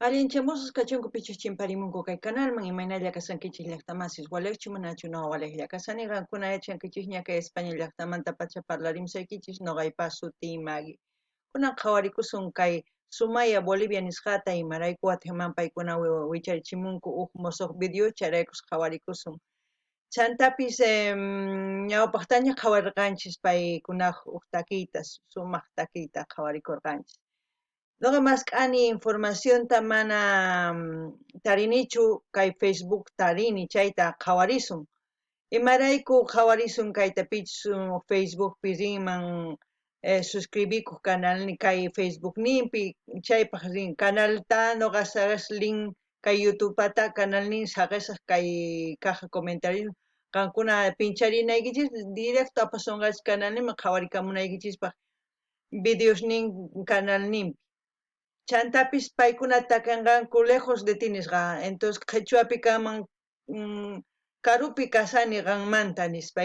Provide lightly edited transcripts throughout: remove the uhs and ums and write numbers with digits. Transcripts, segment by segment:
Allinchamusqas kachunku pichus chimparimunku kay kanalman, imaynalla kashankichej llajtamasis, walejchu manachu noqa walejlla kashani, qankuna yachankichejña kay España llajtamantapacha parlarimusaykichis, noqaypa sutiy Maggie. Kunan qhawarikusun kay Sumaya Bolivia nisqata, imarayku watejman paykuna wicharichimunku uj mosoj video, chayraykus qhawarikusun. Chantapis ñawpajtaña qhawarqanchis paykunaj uj takiyta, sumaj takiyta qhawarikorqanchis. Noqa mask'ani informacionta mana tarinichu kay Facebook tarini chayta qhawarisun. Imarayku qhawarisun kayta pichus Facebookpi rinman suscribikuq canal kay Facebookninpi chaypaq rin canalta noqa saqes link kay YouTubepata canalnin saqesaq kay caja comentario qankuna pincharinaykichis directo apasonqachis canalninman qhawarikamunaykichispaq videosnin canalninpi. Chantapis paykuna takanqanku lejos de ti nisqa, entonces qhichwapi kanman karupi kashani qanmanta nispa,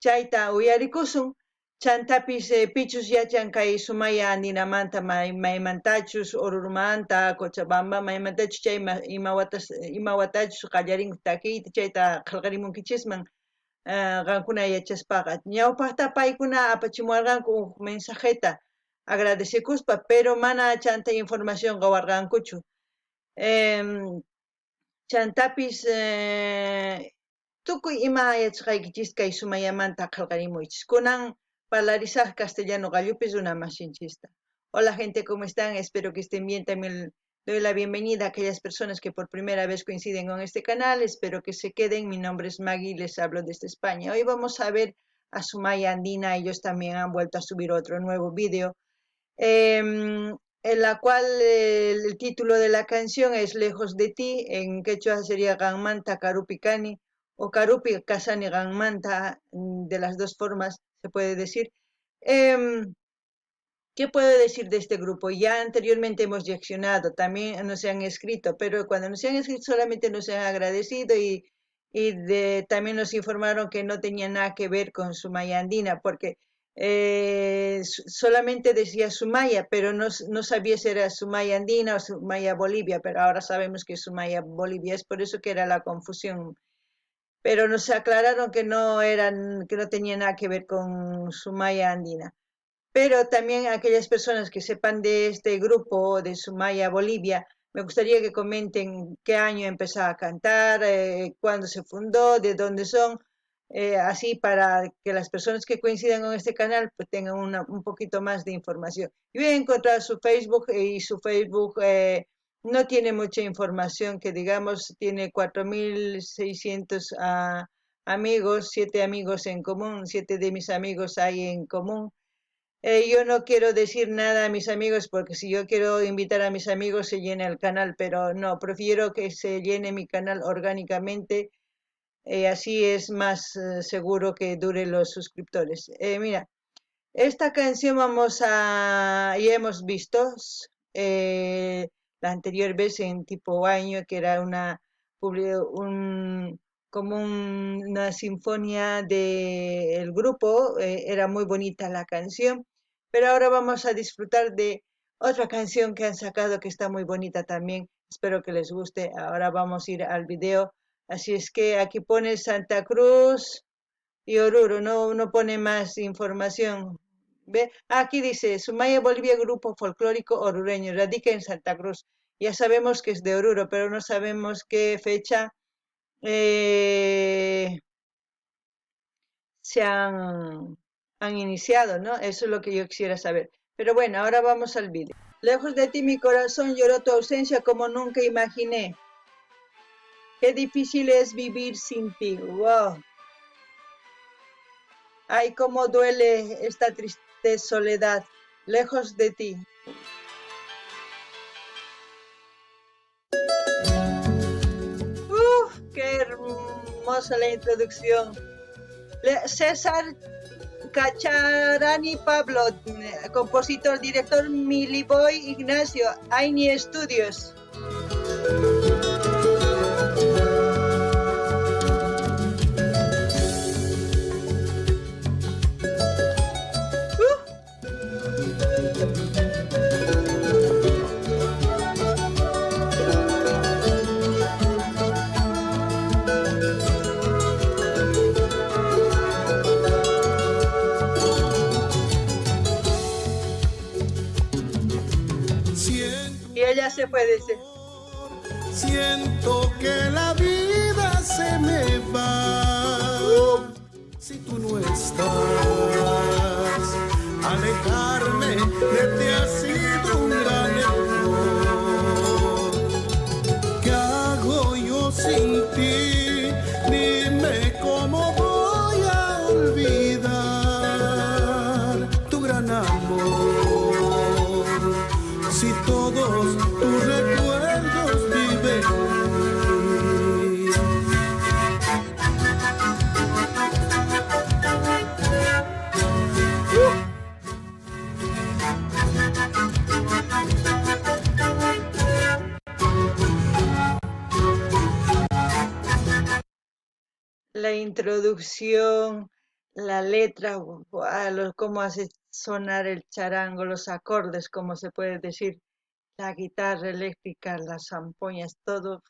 chayta uyarikusun. Chantapis pichus yachan kay Sumaya Andinamanta maymantachus Orurumanta, Cochabamba, maymantachus chay ima watas ima watachus qallarinku takiyta chayta qhelqarimunkichisman qankuna yachaspaqa. Ñawpajta paykuna apachimuwarqanku uj mensajeta agradecekuspa, pero mana chanta información qowarqankuchu. Chantapis tukuy ima yachasqaykichis kay Sumayamanta qhelqarimuychis. Kunan parlarisaj castellano qallupi runa masinchista. Hola gente, ¿cómo están? Espero que estén bien. También doy la bienvenida a aquellas personas que por primera vez coinciden con este canal. Espero que se queden. Mi nombre es Maggie, les hablo desde España. Hoy vamos a ver a Sumaya Andina. Ellos también han vuelto a subir otro nuevo vídeo, en la cual el título de la canción es Lejos de ti, en quechua sería Ganmanta Karupi Kani, o Karupi Kasani Ganmanta, de las dos formas se puede decir. ¿Qué puedo decir de este grupo? Ya anteriormente hemos reaccionado, también nos han escrito, pero cuando nos han escrito solamente nos han agradecido y también nos informaron que no tenía nada que ver con Sumaya Andina, porque solamente decía Sumaya, pero no sabía si era Sumaya Andina o Sumaya Bolivia, pero ahora sabemos que es Sumaya Bolivia, es por eso que era la confusión. Pero nos aclararon que no eran, que no tenía nada que ver con Sumaya Andina. Pero también aquellas personas que sepan de este grupo de Sumaya Bolivia, me gustaría que comenten qué año empezó a cantar, cuándo se fundó, de dónde son, así para que las personas que coincidan con este canal pues tengan un poquito más de información. Yo he encontrado su Facebook y su Facebook no tiene mucha información, que digamos, tiene 4.600 amigos, 7 amigos en común, 7 de mis amigos hay en común. Yo no quiero decir nada a mis amigos porque si yo quiero invitar a mis amigos se llena el canal, pero no, prefiero que se llene mi canal orgánicamente, así es más seguro que duren los suscriptores. Mira, esta canción ya hemos visto la anterior vez en tipo año, que era como una sinfonía del grupo, era muy bonita la canción, pero ahora vamos a disfrutar de otra canción que han sacado que está muy bonita también, espero que les guste. Ahora vamos a ir al video, así es que aquí pone Santa Cruz y Oruro, no pone más información. ¿Ve? Aquí dice Sumaya Bolivia, grupo folclórico orureño, radica en Santa Cruz. Ya sabemos que es de Oruro, pero no sabemos qué fecha se han iniciado, ¿no? Eso es lo que yo quisiera saber. Pero bueno, ahora vamos al vídeo. Lejos de ti mi corazón lloró tu ausencia como nunca imaginé. Qué difícil es vivir sin ti. Wow. Ay, cómo duele esta triste soledad, lejos de ti. Uf, qué hermosa la introducción. César Cacharani Pablo, compositor, director Miliboy Ignacio, Aini Studios. Y ella se fue, dice. Siento que la vida se me va. Si tú no estás, alejarme de ti ha sido un gran error. ¿Qué hago yo sin ti? Dime cómo voy a olvidar tu gran amor. Si todos tus recuerdos viven en mí. La introducción, la letra, cómo hace sonar el charango, los acordes, como se puede decir, la guitarra eléctrica, las zampoñas, todo.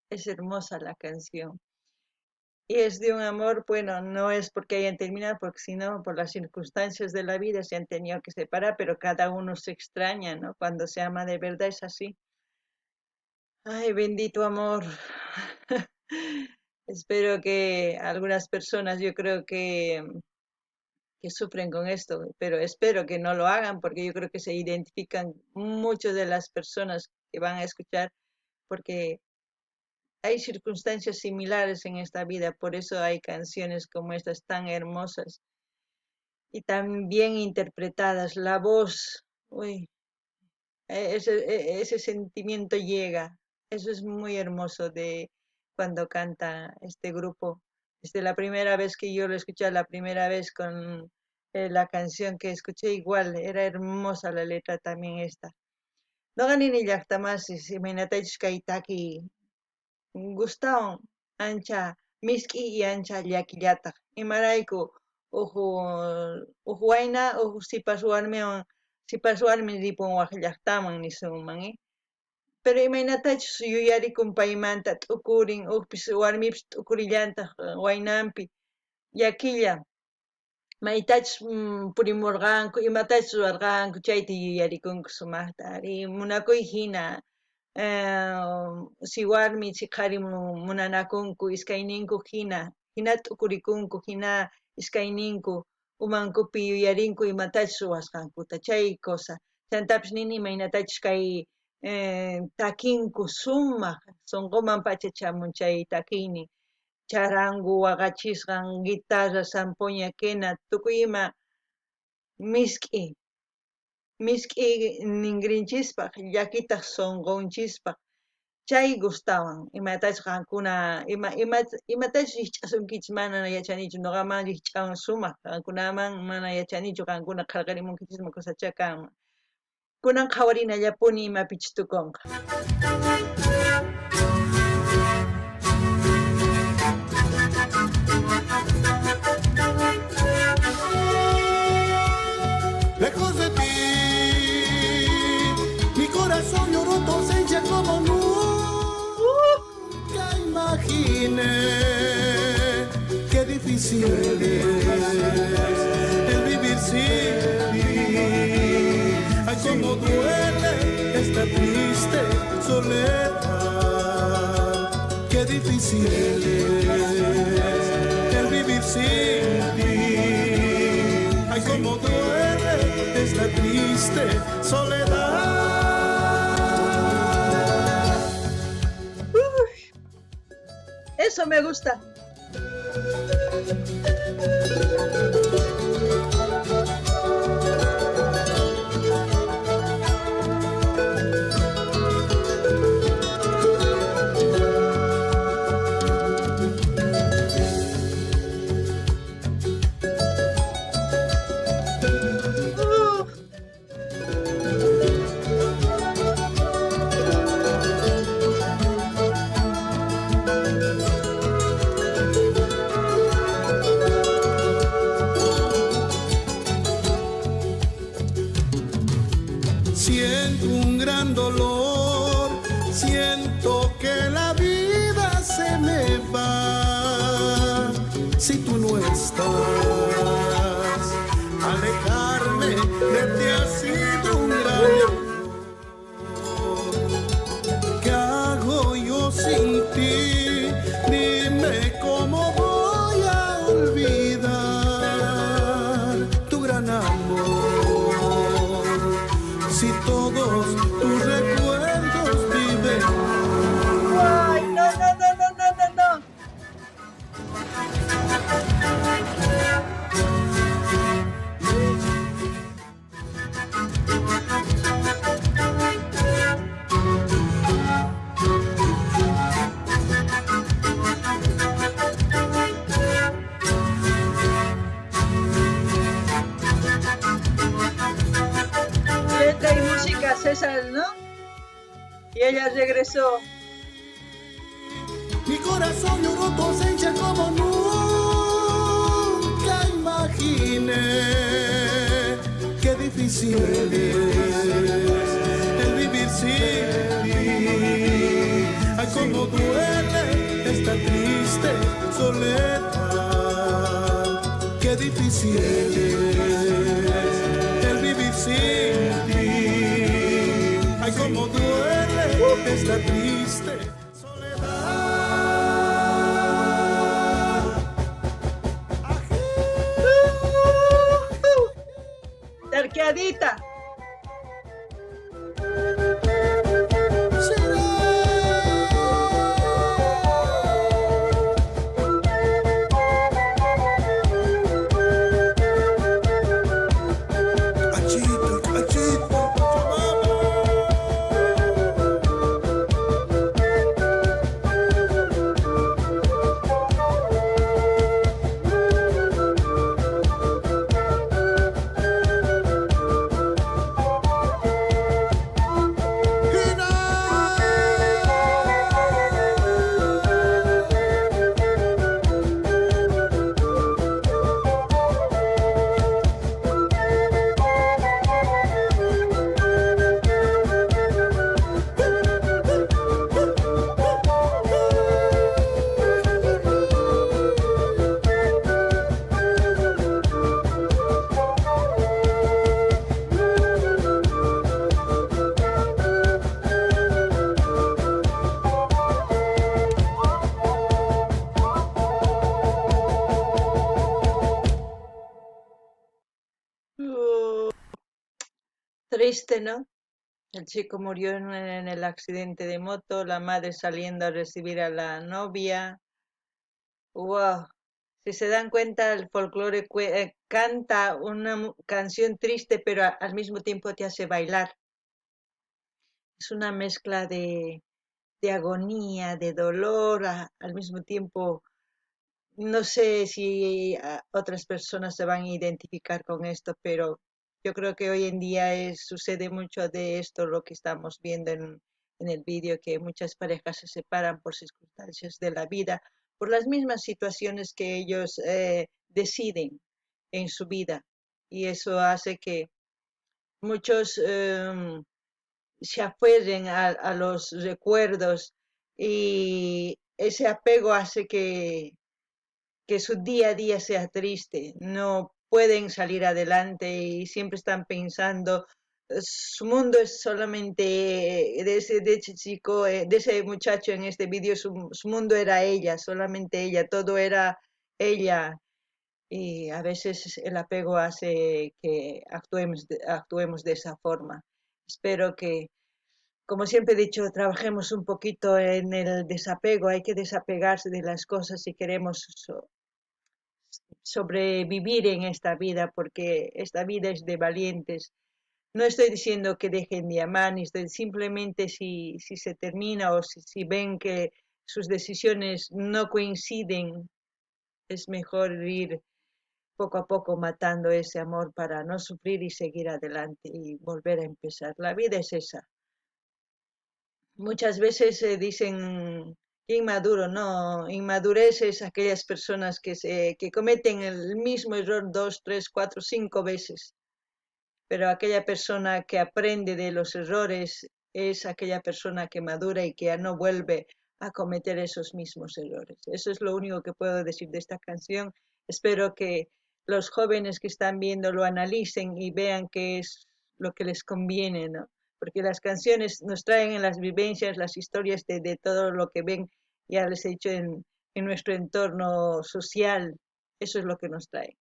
Es hermosa la canción. Y es de un amor, bueno, no es porque hayan terminado, porque sino por las circunstancias de la vida se han tenido que separar, pero cada uno se extraña, ¿no? Cuando se ama de verdad es así. Ay, bendito amor. Espero que algunas personas, yo creo que sufren con esto, pero espero que no lo hagan, porque yo creo que se identifican muchas de las personas que van a escuchar, porque hay circunstancias similares en esta vida, por eso hay canciones como estas tan hermosas y tan bien interpretadas. La voz, uy, ese sentimiento llega. Eso es muy hermoso de cuando canta este grupo. Desde la primera vez que yo lo escuché, la primera vez con la canción que escuché, igual, era hermosa la letra también esta. Noqa nini llaqtamasis, imaynatachus kay taki gustawan, ancha misk'i y ancha llakillataq. Imarayku uj wayna, uj sipas warmiwan, sipas warmi ripun waj llaqtaman nisunman, Pero imaynatachus yuyarikun paymanta t'ukurin, ujpis warmipis t'ukurillantaq waynanpi, llakilla maytachus purimurqanku, imatachus ruwarqanku, chayta yuyarikunku sumaqta. Ari munakuy hina, si warmi, si qhari munanakunku, iskayninku hina, hina t'ukurikunku, hina iskayninku umankupi yuyarinku imatachus ruwasqankuta, chay cosa. Chantapis nini imaynatachus kay takinku sumaq sonqoman pachachamun chay takiynin, charango waqachisqan, guitarra, zampoña, quena, tukuy ima misk'i, misk'i ningrinchispaq, llakitaq sonqonchispaq, chay gustawan. Imatachus qankuna, imatachus rikch'asunkichis mana yachanichu, noqaman rikch'awan sumaq, qankunaman mana yachanichu, qankuna qhalqarimunkichisman cosachá kanman. Kunan qhawarinallapuni imapichus tukunqa. Lejos de ti, mi corazón lloró tu ausencia como nunca imaginé. Qué difícil es el vivir sin ti. Ay, cómo duele esta triste soledad. Qué difícil es el vivir sin ti. Ay, cómo duele esta triste soledad. Uy, eso me gusta. Siento un gran dolor, siento que la vida se me va. Si tú no estás, alejarme de ti ha sido un gran error. ti. Dime cómo voy a olvidar tu gran amor. Si todos tus recuerdos viven. ¡Ay, no, no, no, no, no, no, no! Letra y música, César, ¿no? Y ella regresó. Mi corazón lloró tu ausencia como nunca imaginé. Qué difícil es el vivir sin ti. Ay, cómo duele esta triste soledad. Qué difícil es el vivir sin ti. Ay, cómo duele esta triste soledad. Terqueadita. Achito, achito, Pachamama. Triste, ¿no? El chico murió en el accidente de moto, la madre saliendo a recibir a la novia. ¡Wow! Si se dan cuenta, el folclore canta una canción triste, pero al mismo tiempo te hace bailar. Es una mezcla de agonía, de dolor, al mismo tiempo. No sé si otras personas se van a identificar con esto, pero yo creo que hoy en día sucede mucho de esto, lo que estamos viendo en el vídeo, que muchas parejas se separan por circunstancias de la vida, por las mismas situaciones que ellos deciden en su vida. Y eso hace que muchos se aferren a los recuerdos, y ese apego hace que su día a día sea triste. No pueden salir adelante y siempre están pensando, su mundo es solamente de ese chico, de ese muchacho en este vídeo, su mundo era ella, solamente ella, todo era ella. Y a veces el apego hace que actuemos de esa forma. Espero que, como siempre he dicho, trabajemos un poquito en el desapego. Hay que desapegarse de las cosas si queremos sobrevivir en esta vida, porque esta vida es de valientes. No estoy diciendo que dejen de amar, ni estoy, simplemente si se termina o si ven que sus decisiones no coinciden, es mejor ir poco a poco matando ese amor para no sufrir y seguir adelante y volver a empezar. La vida es esa. Muchas veces se dicen inmaduro, no, inmadurez es aquellas personas que cometen el mismo error 2, 3, 4, 5 veces. Pero aquella persona que aprende de los errores es aquella persona que madura y que ya no vuelve a cometer esos mismos errores. Eso es lo único que puedo decir de esta canción. Espero que los jóvenes que están viendo lo analicen y vean qué es lo que les conviene, ¿no? Porque las canciones nos traen en las vivencias, las historias de todo lo que ven Ya les he dicho, en nuestro entorno social, eso es lo que nos trae.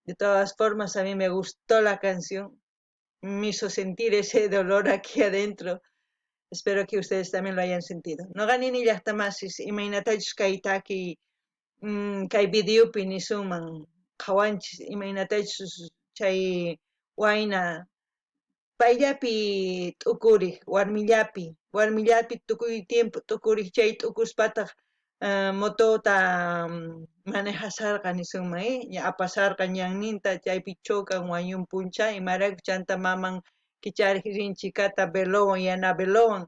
De todas formas, a mí me gustó la canción, me hizo sentir ese dolor aquí adentro. Espero que ustedes también lo hayan sentido. Noqa nini, llaqtamasis, imaynatachus kay taki kay videopi nisunman qhawanchis, imaynatachus chay wayna payllapi t'ukuriq, warmillapi tukuy tiempo t'ukuriq, chay t'ukuspataq motota manejasharqa nisunman, apasharqa ñanninta, chaypi chocan, wañunpuncha. Imarayku? Chanta maman kichariq rin chikata velowan, yana velowan,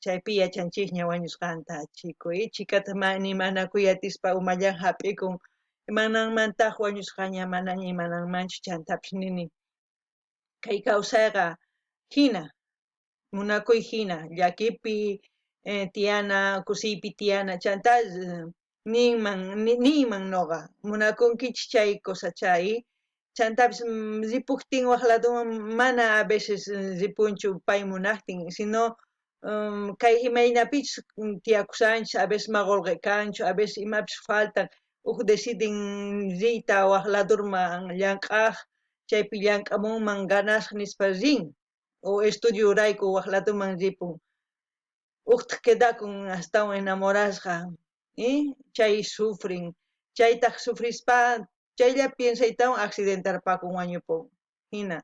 chaypi yachanchisña wañusqanta chico, chikata nimanakuy atispa umallan hap'ikun, imananmantaq wañusqaña, manaña imananmanchu. Chantapis nini, kay kawsayqa hina, munakuy hina, llakipi tiyana, kusiypi tiyana. Chanta niyman noqa, munakunkichis chay cosa chay. Chantapis ripujtin waj laduman, mana a veces ripunchu pay munajtin, sino kay imaynapichus tiyakushanchis, a veces ma qolqe kanchu, a veces imapis faltan, uj deciden riyta waj ladurman llank'aj, chaypi llank'amunman ganasaj nispa rin, o estudiorayku waj laduman ripun, ujtaj quedakun astawan enamorasqa, chay sufrin, chaytaj sufrispa chaylla piensaytawan accidentarpakun, wañupun hina.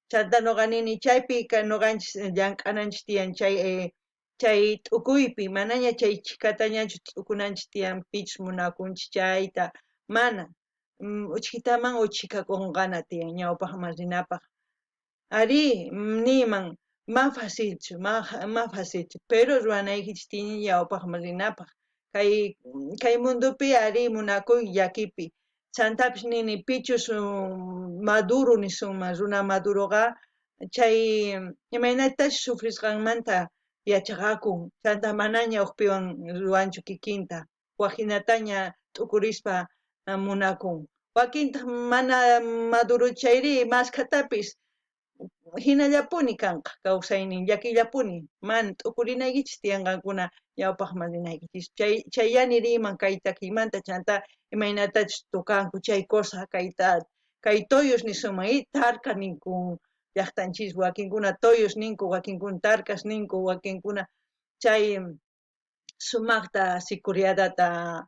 Chanta noqa nini, chaypi noqanchis llank'ananchis tiyan chay t'ukuypi, manaña chay chhikatañachu t'ukunanchis tiyan pichus munakunchis chayta, mana uchkhitaman uchkhika qonqana tiyan ñawpaqman rinapaq. Arí, niyman, ma facilchu, ma facilchu, pero ruwanaykichis tiyan ñawpaqman rinapaq kay mundopi. Arí, munakuy llakipi. Chantapis nini, pichus maduro nisunman, runa maduroqa chay imaynatachus sufrisqanmanta yachaqakun, chanta manaña ujpiwan ruwanchu kikinta, wajinataña t'ukurispa munakun. Wakintaq mana maduro chayri maskhatapis hinallapuni kanqa kawsaynin, llakillapuni. Mana t'ukurinaykichis tiyan qankuna ñawpaqman rinaykichis. Chayllani riyman kay takiymanta. Chanta imaynatachus tocanku chay cosa, kayta kay toyos nisunman, tarka ninku llaqtanchis, wakinkuna toyos ninku, wakinkuna tarkas ninku, wakinkuna chay sumaqta sicuriadata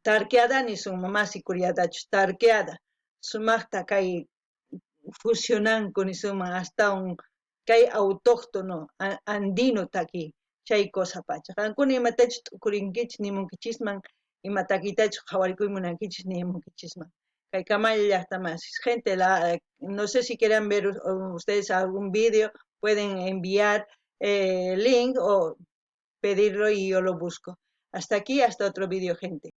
tarqueada nisunman, ma sicuriadachu, tarqueada, sumaqta kay fusionanku nisunman, astawan kay autóctono andino taki chay cosa pacha. Qankuna imatachus t'ukurinkichis nimunkichisman, ima takiytachus qhawarikuy munankichis nimunkichisman. Kay kamalla, llaqtamasis. Gente, no sé si quieran ver ustedes algún vídeo, pueden enviar link o pedirlo y yo lo busco. Hasta aquí, hasta otro vídeo, gente.